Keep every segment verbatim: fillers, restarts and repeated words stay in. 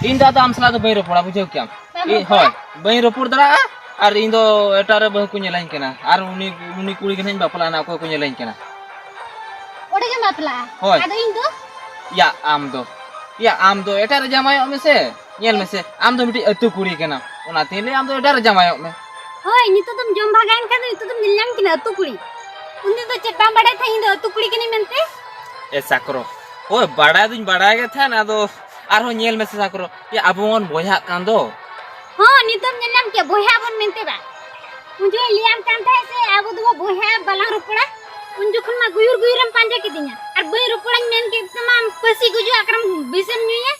ᱤᱧ ᱫᱚ ᱟᱫᱚ ᱟᱢ ᱥᱟᱞᱟᱜ ᱫᱚ ᱵᱟᱹᱧ ᱨᱚᱯᱚᱲᱟ, ᱵᱩᱡᱷᱟᱹᱣ ᱠᱮᱟᱢ? ᱵᱟᱢ ᱤᱧ, ᱨᱚᱯᱚᱲᱟ? ᱦᱳᱭ, ᱵᱟᱹᱧ ᱨᱚᱯᱚᱲ ᱫᱟᱲᱮᱭᱟᱜᱼᱟ᱾ ᱟᱨ ᱤᱧ ᱫᱚ ᱮᱴᱟᱜ ᱨᱮ ᱵᱟᱹᱦᱩ ᱠᱚ ᱧᱮᱞᱟᱹᱧ ᱠᱟᱱᱟ, ᱟᱨ ᱩᱱᱤ, ᱩᱱᱤ ᱠᱩᱲᱤ ᱜᱮ ᱱᱟᱦᱟᱜ ᱤᱧ ᱵᱟᱯᱞᱟᱜᱼᱟ, ᱚᱠᱚᱭ ᱠᱚ ᱧᱮᱞᱟᱹᱧ ᱠᱟᱱᱟ᱾ ᱚᱸᱰᱮ ᱜᱮᱢ ᱵᱟᱯᱞᱟᱜᱼᱟ? ᱦᱳᱭ᱾ ᱟᱫᱚ ᱤᱧ ᱫᱚ? ᱭᱟ, ᱟᱢ ᱫᱚ, ᱭᱟ, ᱟᱢ ᱫᱚ ᱮᱴᱟᱜ ᱨᱮ ᱡᱟᱶᱟᱭᱚᱜ ᱢᱮᱥᱮ᱾ ᱧᱮᱞ ᱢᱮᱥᱮ, ᱟᱢ ᱫᱚ ᱢᱤᱫᱴᱤᱡ ᱟᱹᱛᱩ ᱠᱩᱲᱤ ᱠᱟᱱᱟᱢ, ᱚᱱᱟᱛᱮᱧ ᱞᱟᱹᱭᱟ ᱟᱢ ᱫᱚ ᱮᱴᱟᱜ ᱨᱮ ᱡᱟᱶᱟᱭᱚᱜ ᱢᱮ᱾ ᱦᱳᱭ, ᱱᱤᱛᱚᱜ ᱫᱚᱢ ᱡᱚᱢ ᱵᱷᱟᱜᱟᱭᱮᱱ ᱠᱷᱟᱱ ᱫᱚ ᱱᱤᱛᱚᱜ ᱫᱚᱢ ᱧᱮᱞ ᱧᱟᱢ ᱠᱤᱱᱟ ᱟᱹᱛᱩ ᱠᱩᱲᱤ᱾ ᱩᱱᱫᱤᱱ ᱫᱚ ᱪᱮᱫ ᱵᱟᱢ ᱵᱟᱲᱟᱭ ᱛᱟᱦᱮᱸᱫ ᱤᱧ ᱫᱚ ᱟᱹᱛᱩ ᱠᱩᱲᱤ ᱠᱟᱹᱱᱟᱹᱧ ᱢᱮᱱᱛᱮ? ᱮ ᱥᱟᱠᱨᱚ, ᱦᱳᱭ, ᱵᱟᱲᱟᱭ ᱫᱩᱧ ᱵᱟᱲᱟᱭ ᱜᱮ ᱛᱟᱦᱮᱸᱫ, ᱟᱫᱚ ᱟᱨᱦᱚᱸ ᱧᱮᱞ ᱢᱮᱥᱮ ᱥᱟᱠᱨᱚ, ᱮ ᱟᱵᱚ ᱵᱚᱱ ᱵᱚᱭᱦᱟᱜ ᱠᱟᱱ ᱫᱚ᱾ ᱦᱚᱸ, ᱱᱤᱛᱚᱜ ᱧᱮᱞ ᱧᱟᱢ ᱠᱮᱫ ᱵᱚᱭᱦᱟ ᱵᱚᱱ ᱢᱮᱱᱛᱮ ᱵᱟ? ᱩᱱ ᱡᱚᱠᱷᱚᱱ ᱞᱟᱹᱭᱟᱢ ᱠᱟᱱ ᱛᱟᱦᱮᱸᱫ ᱥᱮ ᱟᱵᱚ ᱫᱚᱵᱚ ᱵᱚᱭᱦᱟ, ᱵᱟᱞᱟᱝ ᱨᱚᱯᱚᱲᱟ, ᱩᱱ ᱡᱚᱠᱷᱚᱱ ᱢᱟ ᱜᱩᱭᱩᱨ ᱜᱩᱭᱩᱨᱮᱢ ᱯᱟᱸᱡᱟ ᱠᱤᱫᱤᱧᱟ᱾ ᱟᱨ ᱵᱟᱹᱧ ᱨᱚᱯᱚᱲᱟᱧ ᱢᱮᱱ ᱠᱮᱫ ᱛᱮᱢᱟᱢ ᱯᱟᱹᱥᱤ ᱜᱩᱡᱩᱜ, ᱟᱠᱨᱟᱢ ᱵᱤᱥᱮᱢ ᱧᱩᱭᱟ᱾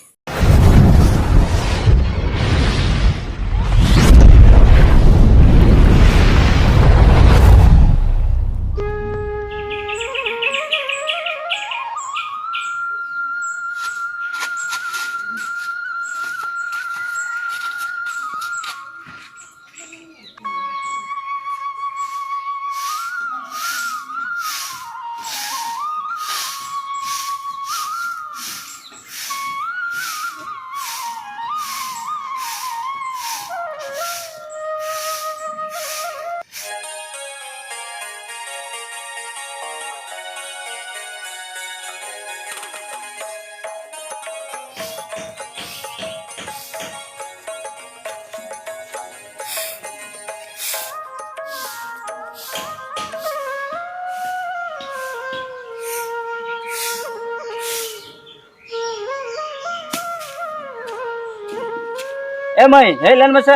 ᱮ ᱢᱟᱹᱭ, ᱦᱮᱡ ᱞᱮᱱ ᱢᱮᱥᱮ᱾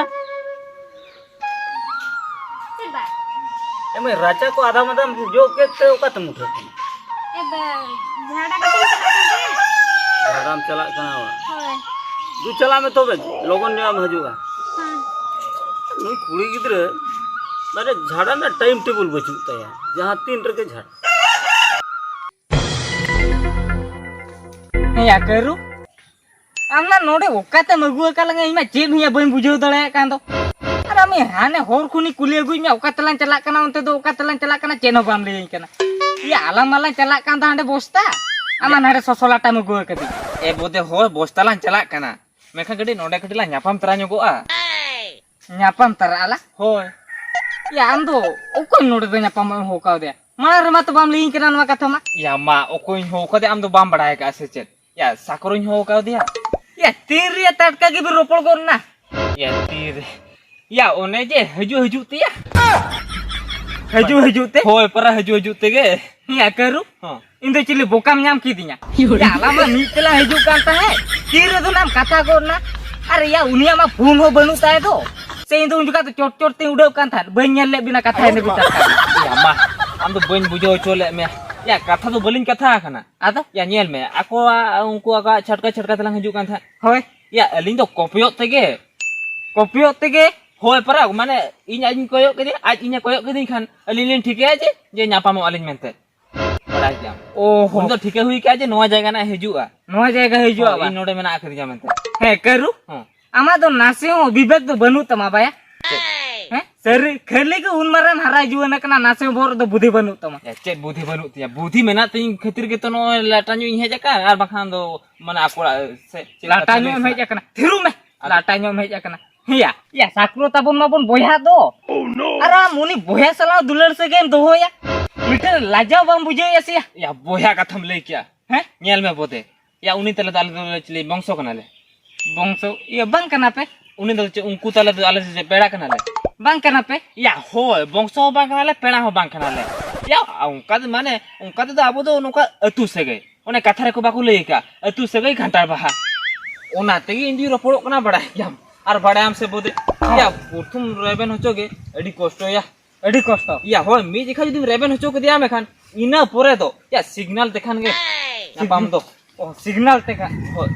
ᱪᱮᱫ ᱵᱟ? ᱮ ᱢᱟᱹᱭ, ᱨᱟᱪᱟ ᱠᱚ ᱟᱫᱟᱢ ᱟᱫᱟᱢ ᱡᱚᱜ ᱠᱮᱫ ᱛᱮ ᱚᱠᱟᱛᱮᱢ ᱩᱴᱷᱟᱹᱜ ᱠᱟᱱᱟ? ᱮ ᱵᱟ, ᱡᱷᱟᱲᱟ ᱠᱟᱹᱴᱤᱡ ᱪᱟᱞᱟᱜ ᱠᱟᱱ ᱛᱟᱦᱮᱸᱫ᱾ ᱡᱷᱟᱲᱟᱢ ᱪᱟᱞᱟᱜ ᱠᱟᱱᱟ ᱵᱟ? ᱦᱳᱭ᱾ ᱫᱩ ᱪᱟᱞᱟᱜ ᱢᱮ ᱛᱚᱵᱮ, ᱞᱚᱜᱚᱱ ᱧᱚᱜ ᱮᱢ ᱦᱤᱡᱩᱜᱼᱟ᱾ ᱦᱮᱸ᱾ ᱱᱩᱭ ᱠᱩᱲᱤ ᱜᱤᱫᱽᱨᱟᱹ ᱢᱟᱱᱮ ᱡᱷᱟᱲᱟ ᱨᱮᱱᱟᱜ time table ᱵᱟᱹᱪᱩᱜ ᱛᱟᱭᱟ, ᱡᱟᱦᱟᱸ ᱛᱤᱱ ᱨᱮᱜᱮ ᱡᱷᱟᱲᱟ᱾ ᱦᱮᱸ ᱭᱟ ᱠᱟᱹᱨᱩ, ᱟᱢ ᱢᱟ ᱱᱚᱰᱮ ᱚᱠᱟᱛᱮᱢ ᱟᱹᱜᱩ ᱟᱠᱟᱫ ᱞᱟᱝᱟ? ᱤᱧ ᱢᱟ ᱪᱮᱫ ᱦᱚᱸ ᱭᱟ ᱵᱟᱹᱧ ᱵᱩᱡᱷᱟᱹᱣ ᱫᱟᱲᱮᱭᱟᱜ ᱠᱟᱱ ᱫᱚ᱾ ᱟᱨ ᱟᱢ ᱦᱟᱱᱮ ᱦᱚᱲ ᱠᱷᱚᱱᱤᱧ ᱠᱩᱞᱤ ᱟᱹᱜᱩᱭᱮᱫ ᱢᱮᱭᱟ, ᱚᱠᱟ ᱛᱮᱞᱟᱝ ᱪᱟᱞᱟᱜ ᱠᱟᱱᱟ, ᱚᱱᱛᱮ ᱫᱚ ᱚᱠᱟ ᱛᱮᱞᱟᱝ ᱪᱟᱞᱟᱜ ᱠᱟᱱᱟ, ᱪᱮᱫ ᱦᱚᱸ ᱵᱟᱢ ᱞᱟᱹᱭᱟᱹᱧ ᱠᱟᱱᱟ᱾ ᱤᱭᱟᱹ, ᱟᱞᱟᱝ ᱢᱟᱞᱟᱝ ᱪᱟᱞᱟᱜ ᱠᱟᱱ ᱫᱚ ᱦᱟᱸᱰᱮ ᱵᱚᱥᱛᱟ, ᱟᱢ ᱢᱟ ᱱᱟᱰᱮ ᱥᱚᱥᱚ ᱞᱟᱴᱟᱢ ᱟᱹᱜᱩ ᱟᱠᱟᱫᱤᱧ᱾ ᱮ ᱵᱚᱫᱮ, ᱦᱳᱭ, ᱵᱚᱥᱛᱟ ᱞᱟᱝ ᱪᱟᱞᱟᱜ ᱠᱟᱱᱟ᱾ ᱢᱮᱱᱠᱷᱟᱱ ᱠᱟᱹᱴᱤᱡ ᱱᱚᱰᱮ ᱠᱟᱹᱴᱤᱡ ᱞᱟᱝ ᱧᱟᱯᱟᱢ ᱛᱟᱨᱟ ᱧᱚᱜᱚᱜᱼᱟ᱾ ᱧᱟᱯᱟᱢ ᱛᱟᱨᱟᱜ ᱟᱞᱟᱝ? ᱦᱳᱭ᱾ ᱭᱟ, ᱟᱢ ᱫᱚ ᱚᱠᱚᱭ ᱱᱚᱰᱮ ᱫᱚ ᱧᱟᱯᱟᱢᱚᱜ ᱮᱢ ᱦᱚᱦᱚ ᱠᱟᱣᱫᱮᱭᱟ? ᱢᱟᱲᱟᱝ ᱨᱮᱢᱟ ᱛᱚ ᱵᱟᱢ ᱞᱟᱹᱭᱟᱹᱧ ᱠᱟᱱᱟ ᱱᱚᱣᱟ ᱠᱟᱛᱷᱟ ᱢᱟ᱾ ᱭᱟ ᱢᱟ, ᱚᱠᱚᱭᱤᱧ ᱦᱚᱦᱚ ᱠᱟᱫᱮᱭᱟ, ᱟᱢ ᱫᱚ ᱵᱟᱢ ᱵᱟᱲᱟᱭ ᱟᱠᱟᱫᱼᱟ ᱥᱮ ᱪᱮᱫ? ᱭᱟ, ᱥᱟᱠᱨᱚᱧ ᱦᱚᱦᱚ ᱠᱟᱣᱫᱮᱭᱟ᱾ ᱭᱟ, ᱛᱤᱱ ᱨᱮᱭᱟ ᱴᱟᱴᱠᱟ ᱜᱮᱵᱤᱱ ᱨᱚᱯᱚᱲ ᱜᱚᱫ ᱮᱱᱟ? ᱭᱟ, ᱛᱤᱨᱮ? ᱭᱟ, ᱚᱱᱮ ᱡᱮ ᱦᱤᱡᱩᱜ ᱦᱤᱡᱩᱜ ᱛᱮᱭᱟ᱾ ᱦᱤᱡᱩᱜ ᱦᱤᱡᱩᱜ ᱛᱮ? ᱦᱳᱭ, ᱯᱟᱨᱟ ᱦᱤᱡᱩᱜ ᱦᱤᱡᱩᱜ ᱛᱮᱜᱮ᱾ ᱭᱟ, ᱠᱟᱹᱨᱩ? ᱦᱚᱸ᱾ ᱤᱧ ᱫᱚ ᱪᱤᱞᱤ ᱵᱚᱠᱟᱢ ᱧᱟᱢ ᱠᱤᱫᱤᱧᱟ? ᱭᱟ, ᱟᱞᱟᱝ ᱢᱟ ᱢᱤᱫ ᱛᱮᱞᱟᱝ ᱦᱤᱡᱩᱜ ᱠᱟᱱ ᱛᱟᱦᱮᱸᱫ᱾ ᱛᱤ ᱨᱮᱫᱚ ᱱᱟᱢ ᱠᱟᱛᱷᱟ ᱜᱚᱫ ᱱᱟ? ᱟᱨ ᱭᱟ, ᱩᱱᱤᱭᱟᱜ ᱢᱟ ᱯᱷᱳᱱ ᱦᱚᱸ ᱵᱟᱹᱱᱩᱜ ᱛᱟᱭ ᱫᱚ᱾ ᱥᱮ ᱤᱧ ᱫᱚ ᱩᱱ ᱡᱚᱠᱷᱟᱡ ᱫᱚ ᱪᱚᱴ ᱪᱚᱴ ᱛᱤᱧ ᱩᱰᱟᱹᱣ ᱠᱟᱱ ᱛᱟᱦᱮᱸᱫ, ᱵᱟᱹᱧ ᱧᱮᱞ ᱞᱮᱫ ᱵᱤᱱᱟ ᱠᱟᱛᱷᱟ ᱮᱱᱮ ᱵᱤᱱ ᱪᱟᱞᱟᱜ ᱠᱟᱱ᱾ ᱭᱟ ᱢᱟ, ᱟᱢ ᱫᱚ ᱵᱟᱹᱧ ᱵᱩᱡᱷᱟᱹᱣ ᱦᱚᱪᱚ ᱞᱮᱫ ᱢᱮᱭᱟ᱾ ᱭᱟ, ᱠᱟᱛᱷᱟ ᱫᱚ ᱵᱟᱹᱞᱤᱧ ᱠᱟᱛᱷᱟ ᱟᱠᱟᱱᱟ᱾ ᱟᱫᱚ? ᱭᱟ, ᱧᱮᱞ ᱢᱮ, ᱟᱠᱚᱣᱟᱜ, ᱩᱱᱠᱩ ᱟᱠᱚᱣᱟᱜ ᱪᱷᱟᱴᱠᱟ ᱪᱷᱟᱴᱠᱟ ᱛᱮᱞᱟᱝ ᱦᱤᱡᱩᱜ ᱠᱟᱱ ᱛᱟᱦᱮᱸᱫ᱾ ᱦᱳᱭ᱾ ᱭᱟ, ᱟᱹᱞᱤᱧ ᱫᱚ ᱠᱚᱯᱤᱭᱚᱜ ᱛᱮᱜᱮ᱾ ᱠᱚᱯᱤᱭᱚᱜ ᱛᱮᱜᱮ? ᱦᱳᱭ, ᱯᱟᱨᱟ, ᱢᱟᱱᱮ, ᱤᱧ ᱟᱡ ᱤᱧ ᱠᱚᱭᱚᱜ ᱠᱮᱫᱮᱭᱟ, ᱟᱡ ᱤᱧᱮ ᱠᱚᱭᱚᱜ ᱠᱮᱫᱤᱧ ᱠᱷᱟᱱ, ᱟᱹᱞᱤᱧ ᱞᱤᱧ ᱴᱷᱤᱠᱟᱹᱭᱟ ᱡᱮ, ᱡᱮ ᱧᱟᱯᱟᱢᱚᱜ ᱟᱹᱞᱤᱧ ᱢᱮᱱᱛᱮ᱾ ᱵᱟᱲᱟᱭ ᱜᱮᱭᱟᱢ᱾ ᱚ ᱦᱚ᱾ ᱩᱱᱤ ᱫᱚ ᱴᱷᱤᱠᱟᱹ ᱦᱩᱭ ᱠᱟᱜᱼᱟ ᱡᱮ ᱱᱚᱣᱟ ᱡᱟᱭᱜᱟ ᱱᱟᱜ ᱦᱤᱡᱩᱜᱼᱟ᱾ ᱱᱚᱣᱟ ᱡᱟᱭᱜᱟ ᱦᱤᱡᱩᱜᱼᱟ ᱦᱳᱭ, ᱵᱟ? ᱤᱧ ᱱᱚᱰᱮ ᱢᱮᱱᱟᱜ ᱟᱠᱟᱫᱤᱧᱟ ᱢᱮᱱᱛᱮ᱾ ᱦᱮᱸ, ᱠᱟᱹᱨᱩ? ᱦᱚᱸ᱾ ᱟᱢᱟᱜ ᱫᱚ ᱱᱟᱥᱮ ᱦᱚᱸ ᱵᱤᱵᱮᱠ ᱫᱚ ᱵᱟᱹᱱᱩᱜ ᱛᱟᱢᱟ ᱵᱟᱭᱟ? ᱪᱮᱫ? ᱦᱮᱸ? ᱥᱟᱹᱨᱤ, ᱠᱷᱟᱹᱞᱤ ᱜᱮ ᱩᱱ ᱢᱟᱨᱟᱝ ᱦᱟᱨᱟ ᱡᱩᱣᱟᱹᱱ ᱟᱠᱟᱱᱟ, ᱱᱟᱥᱮ ᱦᱚᱸ ᱵᱚᱦᱚᱜ ᱨᱮᱫᱚ ᱵᱩᱫᱷᱤ ᱵᱟᱹᱱᱩᱜ ᱛᱟᱢᱟ᱾ ᱭᱟ, ᱪᱮᱫ ᱵᱩᱫᱷᱤ ᱵᱟᱹᱱᱩᱜ ᱛᱤᱧᱟ? ᱵᱩᱫᱷᱤ ᱢᱮᱱᱟᱜ ᱛᱤᱧ ᱠᱷᱟᱹᱛᱤᱨ ᱜᱮᱛᱚ ᱱᱚᱜᱼᱚᱭ ᱞᱟᱴᱟ ᱧᱚᱜ ᱤᱧ ᱦᱮᱡ ᱟᱠᱟᱱ, ᱟᱨ ᱵᱟᱠᱷᱟᱱ ᱫᱚ, ᱢᱟᱱᱮ, ᱟᱠᱚ ᱚᱲᱟᱜ ᱥᱮᱫ ᱪᱮᱫ ᱞᱟᱴᱟ ᱠᱟᱛᱷᱟ ᱧᱚᱜ ᱞᱟᱹᱭ ᱮᱢ ᱦᱮᱡ ᱥᱟᱱᱟ? ᱟᱠᱟᱱᱟ? ᱛᱷᱤᱨᱚᱜ ᱢᱮ᱾ ᱟᱫᱚ ᱞᱟᱴᱟ ᱧᱚᱜ ᱮᱢ ᱦᱮᱡ ᱟᱠᱟᱱᱟ᱾ ᱦᱮᱸᱭᱟ, ᱭᱟ, ᱥᱟᱠᱨᱚ ᱛᱟᱵᱚᱱ ᱢᱟᱵᱚᱱ ᱵᱚᱭᱦᱟ ᱫᱚ᱾ ᱟᱨ ᱟᱢ ᱩᱱᱤ ᱵᱚᱭᱦᱟ ᱥᱟᱞᱟᱜ ᱫᱩᱞᱟᱹᱲ ᱥᱟᱹᱜᱟᱹᱭ ᱮᱢ ᱫᱚᱦᱚᱭᱟ? ᱢᱤᱫᱴᱮᱱ ᱞᱟᱡᱟᱣ ᱵᱟᱢ ᱵᱩᱡᱷᱟᱹᱣᱮᱫᱼᱟ ᱥᱮᱭᱟ? ᱭᱟ, ᱵᱚᱭᱦᱟ ᱠᱟᱛᱷᱟᱢ ᱞᱟᱹᱭ ᱠᱮᱜᱼᱟ᱾ ᱦᱮᱸ? ᱧᱮᱞ ᱢᱮ ᱵᱚᱫᱮ, ᱭᱟ, ᱩᱱᱤ ᱛᱟᱞᱮ ᱫᱚ ᱟᱞᱮ ᱫᱚ ᱪᱤᱞᱤ ᱵᱚᱝᱥᱚ ᱠᱟᱱᱟᱞᱮ᱾ ᱵᱚᱝᱥᱚ, ᱤᱭᱟᱹ, ᱵᱟᱝ ᱠᱟᱱᱟ ᱯᱮ? ᱩᱱᱤ ᱫᱚ ᱪᱮᱫ, ᱩᱱᱠᱩ ᱛᱟᱞᱮ ᱫᱚ ᱟᱞᱮ ᱫᱚ ᱪᱮᱫ ᱯᱮᱲᱟ ᱠᱟᱱᱟᱞᱮ? ᱵᱟᱝ ᱠᱟᱱᱟ ᱯᱮ? ᱭᱟ, ᱦᱳᱭ, ᱵᱚᱝᱥᱚ ᱦᱚᱸ ᱵᱟᱝ ᱠᱟᱱᱟᱞᱮ, ᱯᱮᱲᱟ ᱦᱚᱸ ᱵᱟᱝ ᱠᱟᱱᱟᱞᱮ᱾ ᱭᱟ, ᱚᱱᱠᱟ ᱫᱚ ᱢᱟᱱᱮ, ᱚᱱᱠᱟ ᱛᱮᱫᱚ ᱟᱵᱚ ᱫᱚ ᱱᱚᱝᱠᱟ ᱟᱹᱛᱩ ᱥᱟᱹᱜᱟᱹᱭ᱾ ᱚᱱᱮ ᱠᱟᱛᱷᱟ ᱨᱮᱠᱚ ᱵᱟᱠᱚ ᱞᱟᱹᱭ ᱟᱠᱟᱫ, ᱟᱹᱛᱩ ᱥᱟᱹᱜᱟᱹᱭ ᱠᱟᱱᱴᱟᱲ ᱵᱟᱦᱟ᱾ ᱚᱱᱟ ᱛᱮᱜᱮ ᱤᱧ ᱫᱩᱧ ᱨᱚᱯᱚᱲᱚᱜ ᱠᱟᱱᱟ, ᱵᱟᱲᱟᱭ ᱜᱮᱭᱟᱢ᱾ ᱟᱨ ᱵᱟᱲᱟᱭᱟᱢ ᱥᱮ ᱵᱚᱫᱮ, ᱭᱟ, ᱯᱨᱚᱛᱷᱚᱢ ᱨᱮᱵᱮᱱ ᱦᱚᱪᱚ ᱜᱮ ᱟᱹᱰᱤ ᱠᱚᱥᱴᱚᱭᱟ᱾ ᱟᱹᱰᱤ ᱠᱚᱥᱴᱚ᱾ ᱭᱟ, ᱦᱳᱭ, ᱢᱤᱫ ᱡᱮᱠᱷᱟ ᱡᱩᱫᱤᱢ ᱨᱮᱵᱮᱱ ᱦᱚᱪᱚ ᱠᱮᱫᱮᱭᱟ, ᱢᱮᱠᱷᱟᱱ ᱤᱱᱟᱹ ᱯᱚᱨᱮ ᱫᱚ, ᱭᱟ, ᱥᱤᱜᱽᱱᱟᱞ ᱛᱮᱠᱷᱟᱱ ᱜᱮ ᱧᱟᱯᱟᱢ ᱫᱚ᱾ ᱚ, ᱥᱤᱜᱽᱱᱟᱞ ᱛᱮᱠᱷᱟᱱ᱾ ᱦᱳᱭ᱾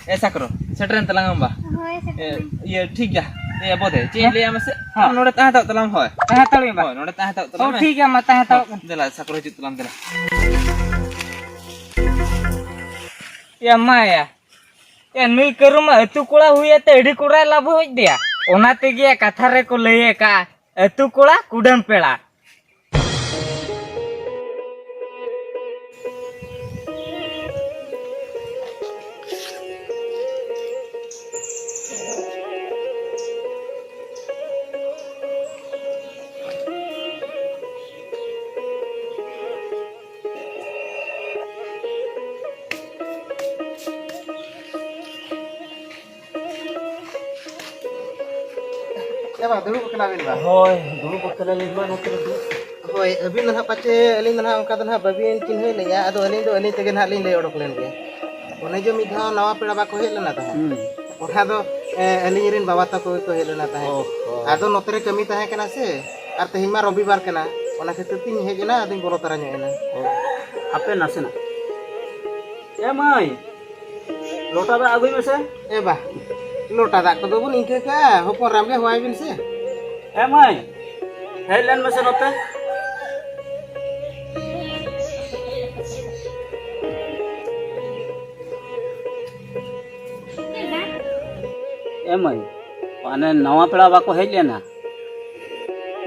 ᱮ ᱥᱟᱠᱨᱚ, ᱥᱮᱴᱮᱨᱮᱱ ᱛᱟᱞᱟᱝ ᱟᱢ ᱵᱟ? ᱦᱳᱭ, ᱮ, ᱥᱮᱴᱮᱨᱮᱱ᱾ ᱤᱭᱟᱹ, ᱴᱷᱤᱠ ᱜᱮᱭᱟ᱾ ᱮ, ᱵᱚᱫᱮ, ᱪᱮᱫ ᱤᱧ ᱦᱮᱸ? ᱞᱟᱹᱭᱟ ᱢᱟᱥᱮ? ᱦᱮᱸ᱾ ᱟᱢ ᱱᱚᱰᱮ ᱛᱟᱦᱮᱸ ᱦᱟᱛᱟᱲᱚᱜ ᱛᱟᱞᱟᱝ, ᱦᱳᱭ᱾ ᱛᱟᱦᱮᱸ ᱦᱟᱛᱟᱲᱚᱜ ᱤᱧ ᱵᱟ᱾ ᱦᱳᱭ, ᱱᱚᱰᱮ ᱛᱟᱦᱮᱸ ᱦᱟᱛᱟᱲᱚᱜ ᱛᱟᱞᱟᱝ ᱦᱳᱭ, ᱢᱮ᱾ ᱴᱷᱤᱠ ᱜᱮᱭᱟ, ᱢᱟ ᱛᱟᱦᱮᱸ ᱦᱟᱛᱟᱲᱚᱜ ᱦᱳᱭ, ᱠᱟᱱᱟ᱾ ᱫᱮᱞᱟ, ᱥᱟᱠᱨᱚ ᱦᱤᱡᱩᱜ ᱛᱟᱞᱟᱝ, ᱫᱮᱞᱟ᱾ ᱭᱟ, ᱢᱟ ᱭᱟ᱾ ᱭᱟ, ᱱᱩᱭ ᱠᱟᱹᱨᱩ ᱢᱟ ᱟᱹᱛᱩ ᱠᱚᱲᱟ ᱦᱩᱭ ᱟᱛᱮ ᱟᱹᱰᱤ ᱠᱚᱲᱟᱭ ᱞᱟᱵᱷ ᱦᱚᱪᱚᱭᱮᱫ ᱫᱮᱭᱟ᱾ ᱚᱱᱟ ᱛᱮᱜᱮ ᱠᱟᱛᱷᱟ ᱨᱮᱠᱚ ᱞᱟᱹᱭ ᱟᱠᱟᱫᱼᱟ, ᱟᱹᱛᱩ ᱠᱚᱲᱟ ᱠᱩᱰᱟᱹᱢ ᱯᱮᱲᱟ᱾ ᱪᱮᱫ ᱵᱟᱝ, ᱫᱩᱲᱩᱵ ᱟᱠᱟᱱᱟ ᱵᱤᱱ ᱵᱟᱝ? ᱦᱳᱭ, ᱫᱩᱲᱩᱵ ᱟᱠᱟᱱᱟᱞᱤᱧ ᱢᱟ ᱱᱚᱛᱮ ᱨᱮ ᱫᱩᱲᱩᱵ᱾ ᱦᱳᱭ, ᱟᱹᱵᱤᱱ ᱫᱚ ᱱᱟᱦᱟᱜ ᱯᱟᱪᱮ, ᱟᱹᱞᱤᱧ ᱫᱚ ᱱᱟᱦᱟᱜ ᱚᱱᱠᱟ ᱫᱚ ᱱᱟᱦᱟᱜ ᱵᱟᱹᱵᱤᱱ ᱪᱤᱱᱦᱟᱹᱣ ᱞᱤᱧᱟ, ᱟᱫᱚ ᱟᱹᱞᱤᱧ ᱫᱚ ᱟᱹᱞᱤᱧ ᱛᱮᱜᱮ ᱱᱟᱦᱟᱜ ᱞᱤᱧ ᱞᱟᱹᱭ ᱚᱰᱚᱠ ᱞᱮᱱ ᱜᱮ᱾ ᱚᱱᱮ ᱡᱮ ᱢᱤᱫ ᱫᱷᱟᱣ ᱱᱟᱣᱟ ᱯᱮᱲᱟ ᱵᱟᱠᱚ ᱦᱮᱡ ᱞᱮᱱᱟ ᱛᱟᱦᱮᱸᱫ, ᱦᱩᱸ᱾ ᱚᱱᱟ ᱫᱚ, ᱮ, ᱟᱹᱞᱤᱧ ᱨᱮᱱ ᱵᱟᱵᱟ ᱛᱟᱠᱚ ᱜᱮᱠᱚ ᱦᱮᱡ ᱞᱮᱱᱟ ᱛᱟᱦᱮᱸᱫ᱾ ᱚᱦᱚ᱾ ᱟᱫᱚ ᱱᱚᱛᱮ ᱨᱮ ᱠᱟᱹᱢᱤ ᱛᱟᱦᱮᱸ ᱠᱟᱱᱟ ᱥᱮ, ᱟᱨ ᱛᱮᱦᱮᱧ ᱢᱟ ᱨᱚᱵᱤᱵᱟᱨ ᱠᱟᱱᱟ, ᱚᱱᱟ ᱠᱷᱟᱹᱛᱤᱨ ᱛᱤᱧ ᱦᱮᱡ ᱮᱱᱟ, ᱟᱫᱚᱧ ᱵᱚᱞᱚ ᱛᱚᱨᱟ ᱧᱚᱜ ᱮᱱᱟ᱾ ᱚ, ᱦᱟᱯᱮ ᱱᱟᱥᱮᱱᱟᱜ᱾ ᱮ ᱢᱟᱹᱭ, ᱞᱚᱴᱟ ᱫᱟᱜ ᱟᱹᱜᱩᱭ ᱢᱮᱥᱮ᱾ ᱮ ᱵᱟ, ᱞᱚᱴᱟ ᱫᱟᱜ ᱠᱚᱫᱚ ᱵᱚᱱ ᱤᱱᱠᱟᱹ ᱠᱟᱜᱼᱟ, ᱦᱚᱯᱚᱱ ᱨᱟᱢ ᱜᱮ ᱦᱚᱦᱚᱭ ᱵᱤᱱ ᱥᱮ᱾ ᱮ ᱢᱟᱹᱭ, ᱦᱮᱡ ᱞᱮᱱ ᱢᱮᱥᱮ ᱱᱚᱛᱮ᱾ ᱮ ᱢᱟᱹᱭ, ᱢᱟᱱᱮ ᱱᱟᱣᱟ ᱯᱮᱲᱟ ᱵᱟᱠᱚ ᱦᱮᱡ ᱞᱮᱱᱟ,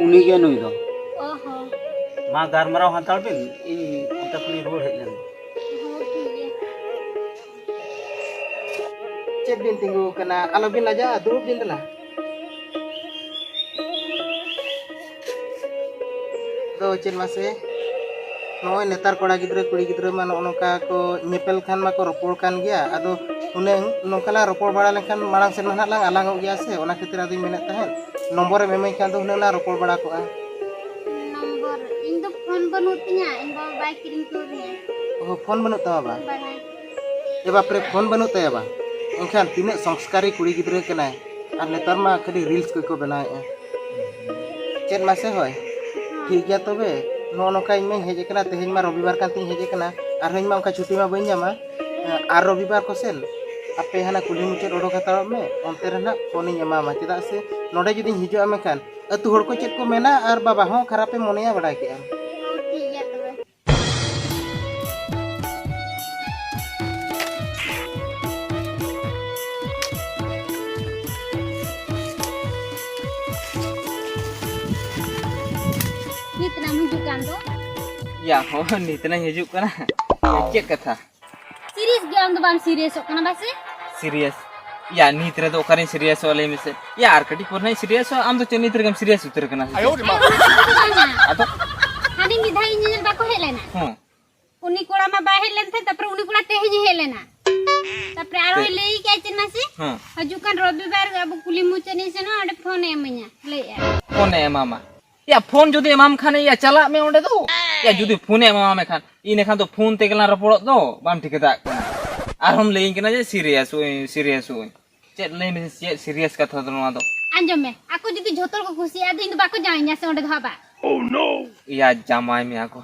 ᱩᱱᱤ ᱜᱮ ᱱᱩᱭ ᱫᱚ᱾ ᱚ ᱦᱚᱸ᱾ ᱢᱟ ᱜᱟᱞᱢᱟᱨᱟᱣ ᱦᱟᱛᱟᱲ ᱵᱤᱱ, ᱤᱧ ᱚᱱᱛᱮ ᱠᱷᱚᱱᱤᱧ ᱨᱩᱣᱟᱹᱲ ᱦᱮᱡ ᱞᱮᱱ ᱜᱮ᱾ ᱦᱚᱸ, ᱴᱷᱤᱠ ᱜᱮᱭᱟ᱾ ᱪᱮᱫ ᱵᱤᱱ ᱛᱤᱸᱜᱩ ᱟᱠᱟᱱᱟ? ᱟᱞᱚᱵᱤᱱ ᱞᱟᱡᱟᱜᱼᱟ, ᱫᱩᱲᱩᱵ ᱵᱤᱱ ᱫᱮᱞᱟ᱾ ᱫᱚ ᱪᱮᱫ ᱢᱟᱥᱮ, ᱱᱚᱜᱼᱚᱭ ᱱᱮᱛᱟᱨ ᱠᱚᱲᱟ ᱜᱤᱫᱽᱨᱟᱹ ᱠᱩᱲᱤ ᱜᱤᱫᱽᱨᱟᱹ ᱢᱟ ᱱᱚᱜᱼᱚ ᱱᱚᱝᱠᱟ ᱠᱚ ᱧᱮᱯᱮᱞ ᱠᱷᱟᱱ ᱢᱟᱠᱚ ᱨᱚᱯᱚᱲ ᱠᱟᱱ ᱜᱮᱭᱟ᱾ ᱟᱫᱚ ᱦᱩᱱᱟᱹᱝ ᱱᱚᱝᱠᱟ ᱞᱟᱝ ᱨᱚᱯᱚᱲ ᱵᱟᱲᱟ ᱞᱮᱱᱠᱷᱟᱱ ᱢᱟᱲᱟᱝ ᱥᱮᱫ ᱢᱟ ᱱᱟᱦᱟᱜ ᱞᱟᱝ ᱟᱞᱟᱝᱚᱜ ᱜᱮᱭᱟ ᱥᱮ, ᱚᱱᱟ ᱠᱷᱟᱹᱛᱤᱨ ᱟᱫᱚᱧ ᱢᱮᱱᱮᱫ ᱛᱟᱦᱮᱸᱫ ᱱᱚᱢᱵᱚᱨᱮᱢ ᱤᱢᱟᱹᱧ ᱠᱷᱟᱱ ᱫᱚ ᱦᱩᱱᱟᱹᱝ ᱞᱟᱝ ᱨᱚᱯᱚᱲ ᱵᱟᱲᱟ ᱠᱚᱜᱼᱟ᱾ ᱱᱚᱢᱵᱚᱨ? ᱤᱧ ᱫᱚ ᱯᱷᱳᱱ ᱵᱟᱹᱱᱩᱜ ᱛᱤᱧᱟ, ᱤᱧ ᱵᱟᱵᱟ ᱵᱟᱭ ᱠᱤᱨᱤᱧ ᱦᱚᱴᱚ ᱟᱹᱫᱤᱧᱟ᱾ ᱚ, ᱯᱷᱳᱱ ᱵᱟᱹᱱᱩᱜ ᱛᱟᱢᱟ ᱵᱟ? ᱵᱟᱝᱟ᱾ ᱮ ᱵᱟᱯᱨᱮ, ᱯᱷᱳᱱ ᱵᱟᱹᱱᱩᱜ ᱛᱟᱭᱟ ᱵᱟ? ᱮᱱᱠᱷᱟᱱ ᱛᱤᱱᱟᱹᱜ ᱥᱚᱝᱥᱠᱟᱨᱤ ᱠᱩᱲᱤ ᱜᱤᱫᱽᱨᱟᱹ ᱠᱟᱱᱟᱭ, ᱟᱨ ᱱᱮᱛᱟᱨ ᱢᱟ ᱠᱷᱟᱹᱞᱤ ᱨᱤᱞᱥ ᱠᱚᱠᱚ ᱵᱮᱱᱟᱣᱮᱫᱼᱟ᱾ ᱪᱮᱫ ᱢᱟᱥᱮ ᱦᱳᱭ? ᱴᱷᱤᱠ ᱜᱮᱭᱟ ᱛᱚᱵᱮ, ᱱᱚᱜᱼᱚ ᱱᱚᱝᱠᱟ ᱤᱧ ᱢᱟᱧ ᱦᱮᱡ ᱟᱠᱟᱱᱟ, ᱛᱮᱦᱮᱧ ᱢᱟ ᱨᱚᱵᱤᱵᱟᱨ ᱠᱟᱱ ᱛᱤᱧ ᱦᱮᱡ ᱟᱠᱟᱱᱟ, ᱟᱨᱦᱚᱸ ᱤᱧ ᱢᱟ ᱚᱱᱠᱟ ᱪᱷᱩᱴᱤ ᱢᱟ ᱵᱟᱹᱧ ᱧᱟᱢᱟ᱾ ᱟᱨ ᱨᱚᱵᱤᱵᱟᱨ ᱠᱚᱥᱮᱱ ᱟᱯᱮ ᱦᱟᱱᱟ ᱠᱩᱞᱦᱤ ᱢᱩᱪᱟᱹᱫ ᱚᱰᱚᱠ ᱦᱟᱛᱟᱲᱚᱜ ᱢᱮ, ᱚᱱᱛᱮ ᱨᱮ ᱱᱟᱜ ᱯᱷᱳᱱᱤᱧ ᱮᱢᱟᱢᱟ, ᱪᱮᱫᱟᱜ ᱥᱮ ᱱᱚᱰᱮ ᱡᱩᱫᱤᱧ ᱦᱤᱡᱩᱜᱼᱟ ᱢᱮᱱᱠᱷᱟᱱ ᱟᱹᱛᱩ ᱦᱚᱲ ᱠᱚ ᱪᱮᱫ ᱠᱚ ᱢᱮᱱᱟ ᱟᱨ ᱵᱟᱵᱟ ᱦᱚᱸ ᱠᱷᱟᱨᱟᱯᱮ ᱢᱚᱱᱮᱭᱟ, ᱵᱟᱰᱟᱭ ᱠᱮᱜᱼᱟᱢ᱾ ᱦᱚᱸ, ᱴᱷᱤᱠ ᱜᱮᱭᱟ ᱛᱚᱵᱮ᱾ ᱱᱤᱛ ᱱᱟᱢ ᱦᱤᱡᱩᱜ ᱠᱟᱱ ᱫᱚ? ᱭᱟ ᱦᱚᱸ, ᱱᱤᱛ ᱱᱟᱧ ᱦᱤᱡᱩᱜ ᱠᱟᱱᱟ᱾ ᱪᱮᱫ ᱠᱟᱛᱷᱟ? ᱥᱤᱨᱤᱭᱟᱥ ᱜᱮ ᱟᱢ ᱫᱚ ᱵᱟᱢ ᱥᱤᱨᱤᱭᱟᱥᱚᱜ ᱠᱟᱱᱟ ᱵᱟᱥᱮ? ᱥᱤᱨᱤᱭᱟᱥ? ᱭᱟ, ᱱᱤᱛ ᱨᱮᱫᱚ ᱚᱠᱟᱨᱮᱧ ᱥᱤᱨᱤᱭᱟᱥᱚᱜᱼᱟ, ᱞᱟᱹᱭ ᱢᱮᱥᱮ? ᱭᱟ, ᱟᱨ ᱠᱟᱹᱴᱤᱡ ᱯᱚᱨ ᱱᱟᱜ ᱤᱧ ᱥᱤᱨᱤᱭᱟᱥᱚᱜᱼᱟ᱾ ᱟᱢ ᱫᱚ ᱪᱮᱫ ᱱᱤᱛ ᱨᱮᱜᱮᱢ ᱥᱤᱨᱤᱭᱟᱥ ᱩᱛᱟᱹᱨ ᱠᱟᱱᱟ ᱥᱮ ᱪᱮᱫ? ᱟᱭᱳ ᱨᱮ ᱢᱟ᱾ ᱟᱫᱚ? ᱦᱟᱹᱱᱤ ᱢᱤᱫ ᱫᱷᱟᱣ ᱤᱧ ᱧᱮᱧᱮᱞ ᱵᱟᱠᱚ ᱦᱮᱡ ᱞᱮᱱᱟ? ᱦᱮᱸ᱾ ᱩᱱᱤ ᱠᱚᱲᱟ ᱢᱟ ᱵᱟᱭ ᱦᱮᱡ ᱞᱮᱱ ᱛᱟᱦᱮᱸᱫ, ᱛᱟᱨᱯᱚᱨᱮ ᱩᱱᱤ ᱠᱚᱲᱟ ᱛᱮᱦᱮᱧ ᱦᱮᱡ ᱞᱮᱱᱟ᱾ ᱛᱟᱯᱚᱨᱮ ᱟᱨᱚᱭ ᱞᱟᱹᱭ ᱠᱮᱫᱼᱟ ᱪᱮᱫ ᱢᱟᱥᱮ? ᱦᱮᱸ᱾ ᱦᱤᱡᱩᱜ ᱠᱟᱱ ᱨᱚᱵᱤᱵᱟᱨ ᱟᱵᱚ ᱠᱩᱞᱦᱤ ᱢᱩᱪᱟᱹᱫ ᱤᱧ ᱥᱮᱱᱚᱜᱼᱟ, ᱚᱸᱰᱮ ᱯᱷᱳᱱᱮ ᱮᱢᱟᱹᱧᱟ, ᱞᱟᱹᱭᱮᱫᱼᱟᱭ᱾ ᱯᱷᱳᱱᱮ ᱮᱢᱟᱢᱟ? ᱭᱟ, ᱯᱷᱳᱱ ᱡᱩᱫᱤ ᱮᱢᱟᱢ ᱠᱷᱟᱱ, ᱭᱟ, ᱪᱟᱞᱟᱜ ᱢᱮ ᱚᱸᱰᱮ ᱫᱚ᱾ ᱭᱟ, ᱡᱩᱫᱤ ᱯᱷᱳᱱᱮ ᱮᱢᱟᱢ ᱠᱷᱟᱱ, ᱤᱱᱟᱹᱠᱷᱟᱱ ᱫᱚ ᱯᱷᱳᱱ ᱛᱮᱜᱮ ᱞᱟᱝ ᱨᱚᱯᱚᱲᱚᱜ ᱫᱚ, ᱵᱟᱢ ᱴᱷᱤᱠᱟᱹ ᱫᱟᱲᱮᱭᱟᱜ ᱠᱟᱱᱟ᱾ ᱟᱨᱦᱚᱸᱢ ᱞᱟᱹᱭᱟᱹᱧ ᱠᱟᱱᱟ ᱡᱮ serious ᱟᱹᱧ, serious ᱟᱹᱧ᱾ ᱪᱮᱫ ᱞᱟᱹᱭ ᱢᱮ, ᱪᱮᱫ serious ᱠᱟᱛᱷᱟ ᱫᱚ ᱱᱚᱣᱟ ᱫᱚ? ᱟᱸᱡᱚᱢ ᱢᱮ, ᱟᱠᱚ ᱡᱩᱫᱤ ᱡᱷᱚᱛᱚ ᱦᱚᱲ ᱠᱚ ᱠᱩᱥᱤᱭᱟᱜᱼᱟ, ᱟᱫᱚ ᱤᱧ ᱫᱚ ᱵᱟᱠᱚ ᱡᱟᱶᱟᱭᱤᱧᱟ ᱥᱮ ᱚᱸᱰᱮ ᱫᱚ ᱦᱟᱸᱜ ᱵᱟ? ᱭᱟ, ᱡᱟᱶᱟᱭ ᱢᱮᱭᱟ ᱠᱚ᱾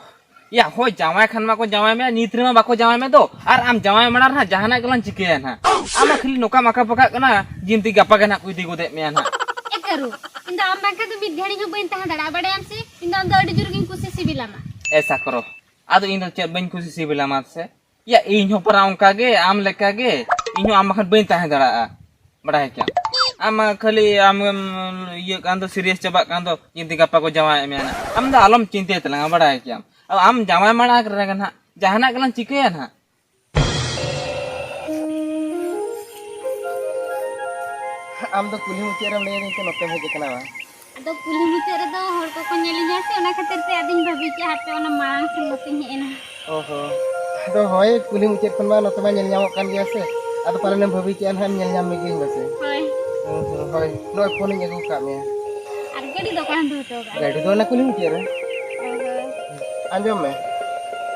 ᱭᱟ, ᱦᱳᱭ, ᱡᱟᱶᱟᱭ ᱠᱷᱟᱱ ᱢᱟᱠᱚ ᱡᱟᱶᱟᱭ ᱢᱮᱭᱟ, ᱱᱤᱛ ᱨᱮᱢᱟ ᱵᱟᱠᱚ ᱡᱟᱶᱟᱭ ᱢᱮ ᱫᱚ᱾ ᱟᱨ ᱟᱢ ᱡᱟᱶᱟᱭ ᱢᱟᱲᱟᱝ ᱨᱮ ᱦᱟᱸᱜ ᱡᱟᱦᱟᱱᱟᱜ ᱜᱮᱞᱟᱝ ᱪᱤᱠᱟᱹᱭᱟ ᱱᱟᱦᱟᱜ᱾ ᱟᱢ ᱢᱟ ᱠᱷᱟᱹᱞᱤ ᱱᱚᱝᱠᱟᱢ ᱟᱸᱠᱟ ᱵᱟᱸᱠᱟᱜ ᱠᱟᱱᱟ, ᱡᱤᱱᱛᱤ ᱜᱟᱯᱟ ᱜᱮ ᱱᱟᱦᱟᱜ ᱠᱚ ᱤᱫᱤ ᱜᱚᱫᱮᱫ ᱢᱮᱭᱟ ᱱᱟᱦᱟᱜ᱾ ᱮ ᱠᱟᱹᱨᱩ, ᱤᱧ ᱫᱚ ᱟᱢ ᱵᱟᱝᱠᱷᱟᱱ ᱫᱚ ᱢᱤᱫ ᱜᱷᱟᱹᱲᱤᱡ ᱦᱚᱸ ᱵᱟᱹᱧ ᱛᱟᱦᱮᱸ ᱫᱟᱲᱮᱭᱟᱜᱼᱟ, ᱵᱟᱲᱟᱭᱟᱢ ᱥᱮ? ᱤᱧ ᱫᱚ ᱟᱢ ᱫᱚ ᱟᱹᱰᱤ ᱡᱳᱨ ᱜᱤᱧ ᱠᱩᱥᱤ ᱥᱤᱵᱤᱞᱟᱢᱟ᱾ ᱮ ᱥᱟᱠᱨᱚ, ᱟᱫᱚ ᱤᱧ ᱫᱚ ᱪᱮᱫ ᱵᱟᱹᱧ ᱠᱩᱥᱤ ᱥᱤᱵᱤᱞᱟᱢᱟ ᱥᱮ? ᱭᱟ, ᱤᱧ ᱦᱚᱸ ᱯᱟᱨᱟ ᱚᱱᱠᱟ ᱜᱮ, ᱟᱢ ᱞᱮᱠᱟ ᱜᱮ᱾ ᱤᱧ ᱦᱚᱸ ᱟᱢ ᱵᱟᱠᱷᱟᱱ ᱵᱟᱹᱧ ᱛᱟᱦᱮᱸ ᱫᱟᱲᱮᱭᱟᱜᱼᱟ, ᱵᱟᱲᱟᱭ ᱠᱮᱭᱟᱢ᱾ ᱟᱢ ᱢᱟ ᱠᱷᱟᱹᱞᱤ ᱟᱢ ᱜᱮᱢ ᱤᱭᱟᱹᱜ ᱠᱟᱱ ᱫᱚ, serious ᱪᱟᱵᱟᱜ ᱠᱟᱱ ᱫᱚ, ᱡᱩᱫᱤ ᱜᱟᱯᱟ ᱠᱚ ᱡᱟᱶᱟᱭᱮᱫ ᱢᱮᱭᱟ ᱱᱟᱦᱟᱜ᱾ ᱟᱢ ᱫᱚ ᱟᱞᱚᱢ ᱪᱤᱱᱛᱟᱹᱭ ᱛᱟᱞᱟᱝᱟ, ᱵᱟᱲᱟᱭ ᱠᱮᱭᱟᱢ᱾ ᱟᱫᱚ ᱟᱢ ᱡᱟᱶᱟᱭ ᱢᱟᱲᱟᱝ ᱨᱮᱜᱮ ᱱᱟᱦᱟᱜ ᱡᱟᱦᱟᱱᱟᱜ ᱜᱮᱞᱟᱝ ᱪᱤᱠᱟᱹᱭᱟ ᱱᱟᱦᱟᱜ᱾ ᱟᱢ ᱫᱚ ᱠᱩᱞᱦᱤ ᱢᱩᱪᱟᱹᱫ ᱨᱮᱢ ᱞᱟᱹᱭ ᱟᱹᱫᱤᱧ ᱛᱮ ᱱᱚᱛᱮᱢ ᱦᱮᱡ ᱟᱠᱟᱱᱟ ᱵᱟᱝ? ᱟᱫᱚ ᱠᱩᱞᱦᱤ ᱢᱩᱪᱟᱹᱫ ᱨᱮᱫᱚ ᱦᱚᱲ ᱠᱚᱠᱚ ᱧᱮᱞᱤᱧᱟ ᱥᱮ, ᱚᱱᱟ ᱠᱷᱟᱹᱛᱤᱨ ᱛᱮ ᱟᱫᱚᱧ ᱵᱷᱟᱹᱵᱤ ᱠᱮᱜᱼᱟ, ᱦᱟᱯᱮ ᱚᱱᱟ ᱢᱟᱲᱟᱝ ᱥᱮᱫ ᱱᱚᱛᱮᱧ ᱦᱮᱡ ᱮᱱᱟ᱾ ᱚ ᱦᱚᱸ᱾ ᱟᱫᱚ ᱦᱳᱭ, ᱠᱩᱞᱦᱤ ᱢᱩᱪᱟᱹᱫ ᱠᱷᱚᱱ ᱢᱟ ᱱᱚᱛᱮ ᱢᱟ ᱧᱮᱞ ᱧᱟᱢᱚᱜ ᱠᱟᱱ ᱜᱮᱭᱟ ᱥᱮ, ᱟᱫᱚ ᱯᱟᱞᱮᱱᱮᱢ ᱵᱷᱟᱹᱵᱤ ᱠᱮᱜᱼᱟ ᱱᱟᱦᱟᱜ ᱧᱮᱞ ᱧᱟᱢ ᱢᱮᱜᱮᱭᱟᱹᱧ ᱯᱟᱥᱮ᱾ ᱦᱳᱭ᱾ ᱚ ᱦᱚᱸ, ᱦᱳᱭ, ᱱᱚᱜᱼᱚᱭ ᱯᱷᱳᱱᱤᱧ ᱟᱹᱜᱩ ᱠᱟᱜ ᱢᱮᱭᱟ᱾ ᱟᱨ ᱜᱟᱹᱰᱤ ᱫᱚ ᱚᱠᱟᱨᱮᱢ ᱫᱚᱦᱚ ᱦᱚᱴᱚ ᱠᱟᱜᱼᱟ? ᱜᱟᱹᱰᱤ ᱫᱚ ᱚᱱᱟ ᱠᱩᱞᱦᱤ ᱢᱩᱪᱟᱹᱫ ᱨᱮ᱾ ᱚ ᱦᱚᱸ᱾ ᱟᱸᱡᱚᱢ ᱢᱮ,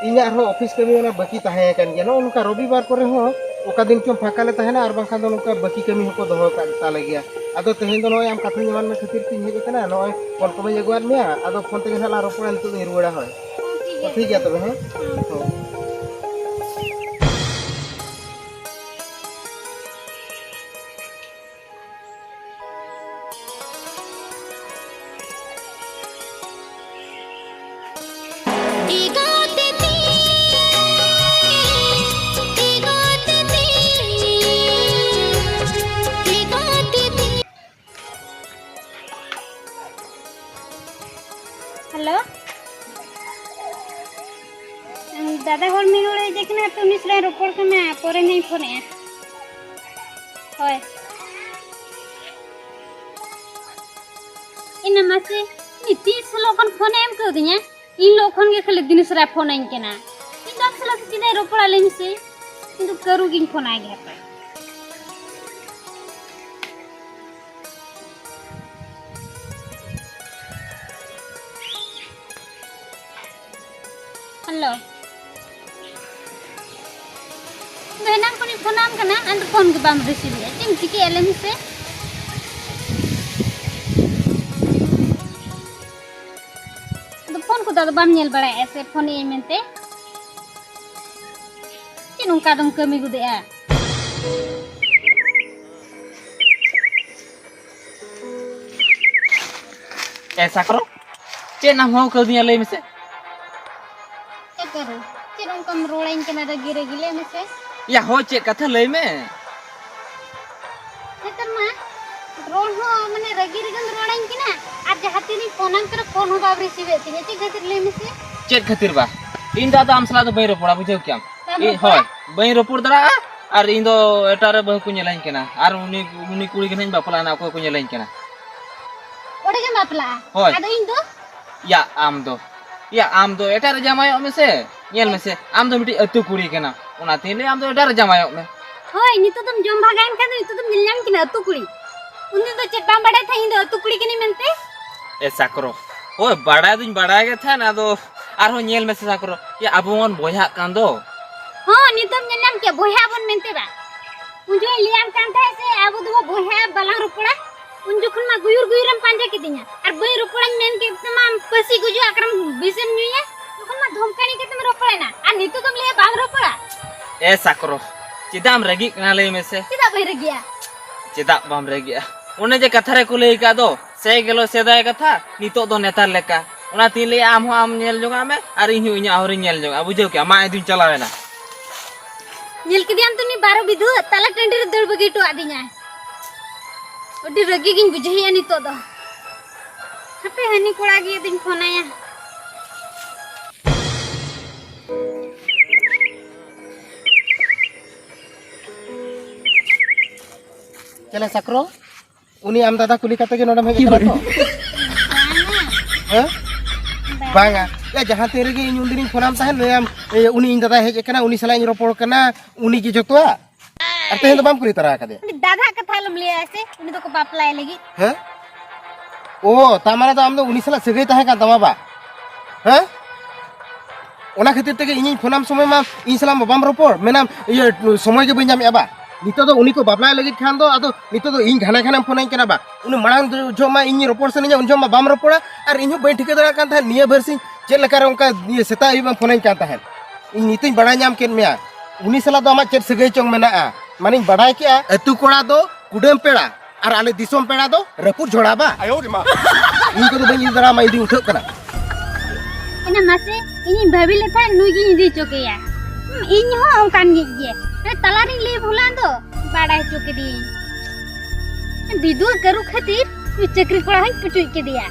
ᱤᱧᱟᱹᱜ ᱟᱨᱦᱚᱸ ᱚᱯᱷᱤᱥ ᱠᱟᱹᱢᱤ ᱚᱱᱟ ᱵᱟᱹᱠᱤ ᱛᱟᱦᱮᱸ ᱟᱠᱟᱱ ᱜᱮᱭᱟ᱾ ᱱᱚᱜᱼᱚ ᱱᱚᱝᱠᱟ ᱨᱚᱵᱤᱵᱟᱨ ᱠᱚᱨᱮ ᱦᱚᱸ ᱚᱠᱟ ᱫᱤᱱ ᱪᱚᱝ ᱯᱷᱟᱸᱠᱟ ᱞᱮ ᱛᱟᱦᱮᱱᱟ ᱟᱨ ᱵᱟᱝᱠᱷᱟᱱ ᱫᱚ ᱱᱚᱝᱠᱟ ᱵᱟᱹᱠᱤ ᱠᱟᱹᱢᱤ ᱦᱚᱸᱠᱚ ᱫᱚᱦᱚ ᱠᱟᱜ ᱛᱟᱞᱮ ᱜᱮᱭᱟ᱾ ᱟᱫᱚ ᱛᱮᱦᱮᱧ ᱫᱚ ᱱᱚᱜᱼᱚᱭ ᱟᱢ ᱠᱟᱛᱷᱟᱧ ᱮᱢᱟᱫ ᱢᱮ ᱠᱷᱟᱹᱛᱤᱨ ᱛᱤᱧ ᱦᱮᱡ ᱟᱠᱟᱱᱟ᱾ ᱱᱚᱜᱼᱚᱭ ᱯᱷᱳᱱ ᱠᱚᱢᱟᱧ ᱟᱹᱜᱩᱣᱟᱫ ᱢᱮᱭᱟ, ᱟᱫᱚ ᱯᱷᱳᱱ ᱛᱮᱜᱮ ᱱᱟᱦᱟᱜ ᱞᱟᱝ ᱨᱚᱯᱚᱲᱟ, ᱱᱤᱛᱚᱜ ᱫᱚᱧ ᱨᱩᱣᱟᱹᱲᱟ᱾ ᱦᱳᱭ᱾ ᱦᱚᱸ, ᱴᱷᱤᱠ ᱜᱮᱭᱟ᱾ ᱴᱷᱤᱠ ᱜᱮᱭᱟ ᱛᱚᱵᱮ, ᱦᱮᱸ? ᱦᱚᱸ᱾ ᱦᱚᱸ᱾ ᱦᱮᱞᱳ᱾ ᱫᱟᱫᱟ ᱦᱚᱲ ᱢᱤᱫ ᱦᱚᱲᱮ ᱦᱮᱡ ᱟᱠᱟᱱᱟ, ᱛᱚ ᱩᱱᱤ ᱥᱟᱞᱟᱜ ᱤᱧ ᱨᱚᱯᱚᱲ ᱠᱟᱱᱟ, ᱯᱚᱨᱮ ᱱᱟᱜ ᱤᱧ ᱯᱷᱳᱱᱮᱜᱼᱟ᱾ ᱦᱳᱭ᱾ ᱮᱱᱟ ᱢᱟᱥᱮ, ᱩᱱᱤ ᱛᱤᱥ ᱦᱤᱞᱳᱜ ᱠᱷᱚᱱ ᱯᱷᱳᱱᱮ ᱮᱢ ᱠᱟᱣᱫᱤᱧᱟ, ᱤᱱ ᱦᱤᱞᱳᱜ ᱠᱷᱚᱱ ᱜᱮ ᱠᱷᱟᱹᱞᱤ ᱫᱤᱱ ᱥᱟᱨᱟ ᱯᱷᱳᱱᱟᱹᱧ ᱠᱟᱱᱟ᱾ ᱤᱧ ᱫᱚ ᱟᱢ ᱥᱟᱞᱟᱜ ᱫᱚ ᱪᱮᱫᱟᱜ ᱤᱧ ᱨᱚᱯᱚᱲᱟ, ᱞᱟᱹᱭ ᱢᱮᱥᱮ? ᱤᱧ ᱫᱚ ᱠᱟᱹᱨᱩ ᱜᱤᱧ ᱯᱷᱳᱱᱟᱭ ᱜᱮ ᱦᱟᱯᱮ᱾ ᱦᱮᱞᱳ᱾ ᱤᱧ ᱫᱚ ᱮᱱᱟᱝ ᱠᱷᱚᱱᱤᱧ ᱯᱷᱳᱱᱟᱢ ᱠᱟᱱᱟ, ᱟᱢ ᱫᱚ ᱯᱷᱳᱱ ᱜᱮ ᱵᱟᱢ ᱨᱤᱥᱤᱵᱷ ᱮᱫᱟ᱾ ᱪᱮᱫ ᱮᱢ ᱪᱤᱠᱟᱹᱭᱟ ᱞᱟᱹᱭ ᱢᱮᱥᱮ? ᱟᱫᱚ ᱯᱷᱳᱱ ᱠᱚᱫᱚ ᱟᱫᱚ ᱵᱟᱢ ᱧᱮᱞ ᱵᱟᱲᱟᱭᱮᱫᱼᱟ ᱥᱮ, ᱯᱷᱳᱱ ᱮᱫᱟᱹᱧ ᱢᱮᱱᱛᱮ? ᱪᱮᱫ ᱱᱚᱝᱠᱟ ᱫᱚᱢ ᱠᱟᱹᱢᱤ ᱜᱚᱫᱮᱜᱼᱟ? ᱮ ᱥᱟᱠᱨᱚ, ᱪᱮᱫ ᱮᱢ ᱦᱚᱦᱚ ᱠᱟᱹᱫᱤᱧᱟ ᱞᱟᱹᱭ ᱢᱮᱥᱮ? ᱮ ᱠᱟᱹᱨᱩ, ᱪᱮᱫ ᱚᱱᱠᱟᱢ ᱨᱚᱲᱟᱹᱧ ᱠᱟᱱᱟ ᱨᱟᱹᱜᱤ ᱨᱟᱹᱜᱤ? ᱞᱟᱹᱭ ᱢᱮᱥᱮ᱾ ᱭᱟ ᱦᱳ, ᱪᱮᱫ ᱠᱟᱛᱷᱟ ᱞᱟᱹᱭ ᱢᱮ? ᱱᱮᱛᱟᱨ ᱢᱟ ᱨᱚᱲ ᱦᱚᱸ ᱢᱟᱱᱮ ᱨᱟᱹᱜᱤ ᱨᱟᱹᱜᱤᱢ ᱨᱚᱲᱟᱹᱧ ᱠᱟᱱᱟ, ᱟᱨ ᱡᱟᱦᱟᱸ ᱛᱤᱱᱤᱧ ᱯᱷᱳᱱᱟᱢ ᱠᱟᱱᱟ ᱯᱷᱳᱱ ᱦᱚᱸ ᱵᱟᱢ ᱨᱤᱥᱤᱵᱷ ᱮᱫ ᱛᱤᱧᱟ᱾ ᱪᱮᱫ ᱠᱷᱟᱹᱛᱤᱨ ᱞᱟᱹᱭ ᱢᱮᱥᱮ? ᱪᱮᱫ ᱠᱷᱟᱹᱛᱤᱨ ᱵᱟ? ᱤᱧ ᱫᱚ ᱟᱫᱚ ᱟᱢ ᱥᱟᱞᱟᱜ ᱫᱚ ᱵᱟᱹᱧ ᱨᱚᱯᱚᱲᱟ, ᱵᱩᱡᱷᱟᱹᱣ ᱠᱮᱟᱢ? ᱵᱟᱢ ᱤᱧ ᱨᱚᱯᱚᱲᱟ? ᱦᱳᱭ, ᱵᱟᱹᱧ ᱨᱚᱯᱚᱲ ᱫᱟᱲᱮᱭᱟᱜᱼᱟ᱾ ᱟᱨ ᱤᱧ ᱫᱚ ᱮᱴᱟᱜ ᱨᱮ ᱵᱟᱹᱦᱩ ᱠᱚ ᱧᱮᱞᱟᱹᱧ ᱠᱟᱱᱟ, ᱟᱨ ᱩᱱᱤ, ᱩᱱᱤ ᱠᱩᱲᱤ ᱜᱮ ᱱᱟᱦᱟᱜ ᱤᱧ ᱵᱟᱯᱞᱟᱜᱼᱟ, ᱚᱠᱚᱭ ᱠᱚ ᱧᱮᱞᱟᱹᱧ ᱠᱟᱱᱟ᱾ ᱚᱸᱰᱮ ᱜᱮᱢ ᱵᱟᱯᱞᱟᱜᱼᱟ? ᱦᱳᱭ᱾ ᱟᱫᱚ ᱤᱧ ᱫᱚ? ᱭᱟ, ᱟᱢ ᱫᱚ, ᱭᱟ, ᱟᱢ ᱫᱚ ᱮᱴᱟᱜ ᱨᱮ ᱡᱟᱶᱟᱭᱚᱜ ᱢᱮᱥᱮ᱾ ᱧᱮᱞ ᱢᱮᱥᱮ, ᱟᱢ ᱫᱚ ᱢᱤᱫᱴᱤᱡ ᱟᱹᱛᱩ ᱠᱩᱲᱤ ᱠᱟᱱᱟ, ᱚᱱᱟᱛᱤᱧ ᱞᱟᱹᱭᱟ ᱟᱢ ᱫᱚ ᱮᱴᱟᱜ ᱨᱮ ᱡᱟᱶᱟᱭᱚᱜ ᱢᱮ᱾ ᱦᱳᱭ, ᱱᱤᱛᱚᱜ ᱫᱚᱢ ᱡᱚᱢ ᱵᱷᱟᱜᱟᱭᱮᱱ ᱠᱷᱟᱱ ᱫᱚ ᱱᱤᱛᱚᱜ ᱫᱚᱢ ᱧᱮᱞ ᱧᱟᱢ ᱠᱤᱱᱟ ᱟᱹᱛᱩ ᱠᱩᱲᱤ᱾ ᱩᱱᱫᱤᱱ ᱫᱚ ᱪᱮᱫ ᱵᱟᱢ ᱵᱟᱰᱟᱭ ᱛᱟᱦᱮᱸᱫ ᱤᱧ ᱫᱚ ᱟᱹᱛᱩ ᱠᱩᱲᱤ ᱠᱟᱹᱱᱟᱹᱧ ᱢᱮᱱᱛᱮ? ᱮ ᱥᱟᱠᱨᱚ, ᱦᱳᱭ, ᱵᱟᱰᱟᱭ ᱫᱩᱧ ᱵᱟᱰᱟᱭ ᱜᱮ ᱛᱟᱦᱮᱸᱫ, ᱟᱫᱚ ᱟᱨᱦᱚᱸ ᱧᱮᱞ ᱢᱮᱥᱮ ᱥᱟᱠᱨᱚ, ᱭᱟ, ᱟᱵᱚ ᱵᱚᱱ ᱵᱚᱭᱦᱟᱜ ᱠᱟᱱ ᱫᱚ᱾ ᱦᱚᱸ, ᱱᱤᱛᱚᱜ ᱮᱢ ᱧᱮᱞ ᱧᱟᱢ ᱠᱮᱫᱟ ᱵᱚᱭᱦᱟ ᱵᱚᱱ ᱢᱮᱱᱛᱮ ᱵᱟ? ᱩᱱ ᱡᱚᱠᱷᱚᱱ ᱞᱟᱹᱭᱟᱢ ᱠᱟᱱ ᱛᱟᱦᱮᱸᱫ ᱥᱮ ᱟᱵᱚ ᱫᱚᱵᱚ ᱵᱚᱭᱦᱟ, ᱵᱟᱞᱟᱝ ᱨᱚᱯᱚᱲᱟ, ᱩᱱ ᱡᱚᱠᱷᱚᱱ ᱢᱟ ᱜᱩᱭᱩᱨ ᱜᱩᱭᱩᱨᱮᱢ ᱯᱟᱸᱡᱟ ᱠᱤᱫᱤᱧᱟ᱾ ᱟᱨ ᱵᱟᱹᱧ ᱨᱚᱯᱚᱲᱟᱧ ᱢᱮᱱ ᱠᱮᱫ ᱛᱮᱢᱟᱢ ᱯᱟᱹᱥᱤ ᱜᱩᱡᱩᱜ, ᱟᱠᱨᱟᱢ ᱵᱤᱥᱮᱢ ᱧᱩᱭᱟ, ᱛᱚᱠᱷᱚᱱ ᱢᱟ ᱫᱷᱚᱢᱠᱟᱣ ᱠᱟᱛᱮᱢ ᱨᱚᱯᱚᱲᱮᱱᱟ᱾ ᱟᱨ ᱱᱤᱛᱚᱜ ᱫᱚᱢ ᱞᱟᱹᱭᱟ ᱵᱟᱢ ᱨᱚᱯᱚᱲᱟ? ᱮ ᱥᱟᱠᱨᱚ, ᱪᱮᱫᱟᱜ ᱮᱢ ᱨᱟᱹᱜᱤᱜ ᱠᱟᱱᱟ ᱞᱟᱹᱭ ᱢᱮᱥᱮ? ᱪᱮᱫᱟᱜ ᱵᱟᱹᱧ ᱨᱟᱹᱜᱤᱜᱼᱟ? ᱪᱮᱫᱟᱜ ᱵᱟᱢ ᱨᱟᱹᱜᱤᱜᱼᱟ? ᱚᱱᱮ ᱡᱮ ᱠᱟᱛᱷᱟ ᱨᱮᱠᱚ ᱞᱟᱹᱭ ᱟᱠᱟᱫ ᱫᱚ, ᱥᱮ ᱜᱮᱞᱚ ᱥᱮᱫᱟᱭ ᱠᱟᱛᱷᱟ, ᱱᱤᱛᱚᱜ ᱫᱚ ᱱᱮᱛᱟᱨ ᱞᱮᱠᱟ᱾ ᱚᱱᱟᱛᱤᱧ ᱞᱟᱹᱭᱟ, ᱟᱢ ᱦᱚᱸ ᱟᱢ ᱧᱮᱞ ᱡᱚᱝ ᱟᱜ ᱢᱮ ᱟᱨ ᱤᱧ ᱦᱚᱸ ᱤᱧᱟᱹᱜ ᱦᱚᱨᱤᱧ ᱧᱮᱞ ᱡᱚᱝᱟ, ᱵᱩᱡᱷᱟᱹᱣ ᱠᱮᱜᱼᱟᱢ? ᱢᱟ, ᱤᱧ ᱫᱩᱧ ᱪᱟᱞᱟᱣᱮᱱᱟ᱾ ᱧᱮᱞ ᱠᱮᱫᱮᱭᱟᱢ ᱛᱚ, ᱩᱱᱤ ᱵᱟᱨᱚ ᱵᱤᱫᱷᱩᱣᱟᱹ ᱛᱟᱞᱟ ᱴᱟᱺᱰᱤ ᱨᱮ ᱫᱟᱹᱲ ᱵᱟᱹᱜᱤ ᱦᱚᱴᱚ ᱟᱹᱫᱤᱧᱟᱭ᱾ ᱟᱹᱰᱤ ᱨᱟᱹᱜᱤ ᱜᱤᱧ ᱵᱩᱡᱷᱟᱹᱣᱮᱫᱼᱟ ᱱᱤᱛᱚᱜ ᱫᱚ᱾ ᱦᱟᱯᱮ, ᱦᱟᱹᱱᱤ ᱠᱚᱲᱟ ᱜᱮ ᱟᱫᱚᱧ ᱯᱷᱳᱱᱟᱭᱟ᱾ ᱪᱮᱞᱮ ᱥᱟᱠᱨᱚ? ᱩᱱᱤ ᱟᱢ ᱫᱟᱫᱟ ᱠᱩᱞᱤ ᱠᱟᱛᱮ ᱜᱮ ᱱᱚᱰᱮᱢ ᱦᱮᱡ ᱟᱠᱟᱱᱟ ᱛᱚ? ᱵᱟᱝᱟ᱾ ᱦᱮᱸ? ᱵᱟᱝᱟ᱾ ᱵᱟᱝᱟ᱾ ᱮ, ᱡᱟᱦᱟᱸ ᱛᱤᱱ ᱨᱮᱜᱮ ᱤᱧ ᱩᱱᱫᱤᱱᱤᱧ ᱯᱷᱳᱱᱟᱢ ᱛᱟᱦᱮᱸᱫ, ᱞᱟᱹᱭᱟᱢ, ᱮ, ᱩᱱᱤ ᱤᱧ ᱫᱟᱫᱟᱭ ᱦᱮᱡ ᱟᱠᱟᱱᱟ, ᱩᱱᱤ ᱥᱟᱞᱟᱜ ᱤᱧ ᱨᱚᱯᱚᱲ ᱠᱟᱱᱟ, ᱩᱱᱤ ᱜᱮ ᱡᱚᱛᱚᱣᱟᱜ᱾ ᱟᱨ ᱛᱮᱦᱮᱧ ᱫᱚ ᱵᱟᱢ ᱠᱩᱞᱤ ᱛᱟᱨᱟ ᱟᱠᱟᱫᱮᱭᱟ? ᱩᱱᱤ ᱫᱟᱫᱟ ᱠᱟᱛᱷᱟ ᱟᱞᱚᱢ ᱞᱟᱹᱭᱟ ᱥᱮ, ᱩᱱᱤ ᱫᱚᱠᱚ ᱵᱟᱯᱞᱟᱭ ᱞᱟᱹᱜᱤᱫ᱾ ᱦᱮᱸ? ᱳ, ᱛᱟ ᱢᱟᱱᱮ ᱫᱚ ᱟᱢ ᱫᱚ ᱩᱱᱤ ᱥᱟᱞᱟᱜ ᱥᱟᱹᱜᱟᱹᱭ ᱛᱟᱦᱮᱸ ᱠᱟᱱ ᱛᱟᱢᱟ ᱵᱟ? ᱦᱮᱸ? ᱚᱱᱟ ᱠᱷᱟᱹᱛᱤᱨ ᱛᱮᱜᱮ ᱤᱧᱤᱧ ᱯᱷᱳᱱᱟᱢ ᱥᱚᱢᱚᱭ ᱢᱟ ᱤᱧ ᱥᱟᱞᱟᱜ ᱢᱟ ᱵᱟᱢ ᱨᱚᱯᱚᱲ, ᱢᱮᱱᱟᱢ, ᱤᱭᱟᱹ, ᱥᱚᱢᱚᱭ ᱜᱮ ᱵᱟᱹᱧ ᱧᱟᱢᱮᱫᱼᱟ ᱵᱟ᱾ ᱱᱤᱛᱚᱜ ᱫᱚ ᱩᱱᱤ ᱠᱚ ᱵᱟᱯᱞᱟᱭ ᱞᱟᱹᱜᱤᱫ ᱠᱷᱟᱱ ᱫᱚ ᱟᱫᱚ ᱱᱤᱛᱚᱜ ᱫᱚ ᱤᱧ ᱜᱷᱟᱱᱮ ᱜᱷᱟᱱᱮᱢ ᱯᱷᱳᱱᱟᱹᱧ ᱠᱟᱱᱟ ᱵᱟ᱾ ᱩᱱᱤ ᱢᱟᱲᱟᱝ ᱡᱚᱦᱚᱜ ᱢᱟ ᱤᱧ ᱨᱚᱯᱚᱲ ᱥᱟᱱᱟᱧᱟ, ᱩᱱ ᱡᱚᱦᱚᱜ ᱢᱟ ᱵᱟᱢ ᱨᱚᱯᱚᱲᱟ, ᱟᱨ ᱤᱧ ᱦᱚᱸ ᱵᱟᱹᱧ ᱴᱷᱤᱠᱟᱹ ᱫᱟᱲᱮᱭᱟᱜ ᱠᱟᱱ ᱛᱟᱦᱮᱸᱫ ᱱᱤᱭᱟᱹ ᱵᱟᱨᱥᱤᱧ ᱪᱮᱫ ᱞᱮᱠᱟᱨᱮ ᱚᱱᱠᱟ ᱤᱭᱟᱹ ᱥᱮᱛᱟᱜ ᱟᱹᱭᱩᱵ ᱮᱢ ᱯᱷᱳᱱᱟᱹᱧ ᱠᱟᱱ ᱛᱟᱦᱮᱸᱫ᱾ ᱤᱧ ᱱᱤᱛᱚᱧ ᱵᱟᱲᱟᱭ ᱧᱟᱢ ᱠᱮᱫ ᱢᱮᱭᱟ, ᱩᱱᱤ ᱥᱟᱞᱟᱜ ᱫᱚ ᱟᱢᱟᱜ ᱪᱮᱫ ᱥᱟᱹᱜᱟᱹᱭ ᱪᱚᱝ ᱢᱮᱱᱟᱜᱼᱟ᱾ ᱢᱟᱱᱮᱧ ᱵᱟᱰᱟᱭ ᱠᱮᱜᱼᱟ, ᱟᱹᱛᱩ ᱠᱚᱲᱟ ᱫᱚ ᱠᱩᱰᱟᱹᱢ ᱯᱮᱲᱟ ᱟᱨ ᱟᱞᱮ ᱫᱤᱥᱚᱢ ᱯᱮᱲᱟ ᱫᱚ ᱨᱟᱹᱯᱩᱫ ᱡᱷᱚᱲᱟ ᱵᱟ᱾ ᱤᱧ ᱠᱚᱫᱚ ᱵᱟᱹᱧ ᱤᱫᱤ ᱫᱟᱲᱮᱭᱟᱢᱟ, ᱤᱧ ᱫᱩᱧ ᱩᱴᱷᱟᱹᱜ ᱠᱟᱱᱟ᱾ ᱮᱱᱟ ᱢᱟᱥᱮ, ᱤᱧᱤᱧ ᱵᱷᱟᱹᱵᱤ ᱞᱮᱠᱷᱟᱱ ᱱᱩᱭ ᱜᱤᱧ ᱤᱫᱤ ᱦᱚᱪᱚ ᱠᱮᱭᱟ᱾ ᱦᱩᱸ, ᱤᱧ ᱦᱚᱸ ᱚᱱᱠᱟᱱ ᱜᱮ ᱜᱮ᱾ ᱛᱟᱞᱟᱨᱤᱧ ᱞᱟᱹᱭ ᱵᱷᱩᱞᱟᱱ ᱫᱚ ᱵᱟᱰᱟᱭ ᱦᱚᱪᱚ ᱠᱤᱫᱤᱧ᱾ ᱵᱤᱫᱩ ᱟᱨ ᱠᱟᱹᱨᱩ ᱠᱷᱟᱹᱛᱤᱨ ᱩᱱᱤ ᱪᱟᱹᱠᱨᱤ ᱠᱚᱲᱟ ᱦᱚᱸᱧ ᱯᱩᱪᱩᱡ ᱠᱮᱫᱮᱭᱟ᱾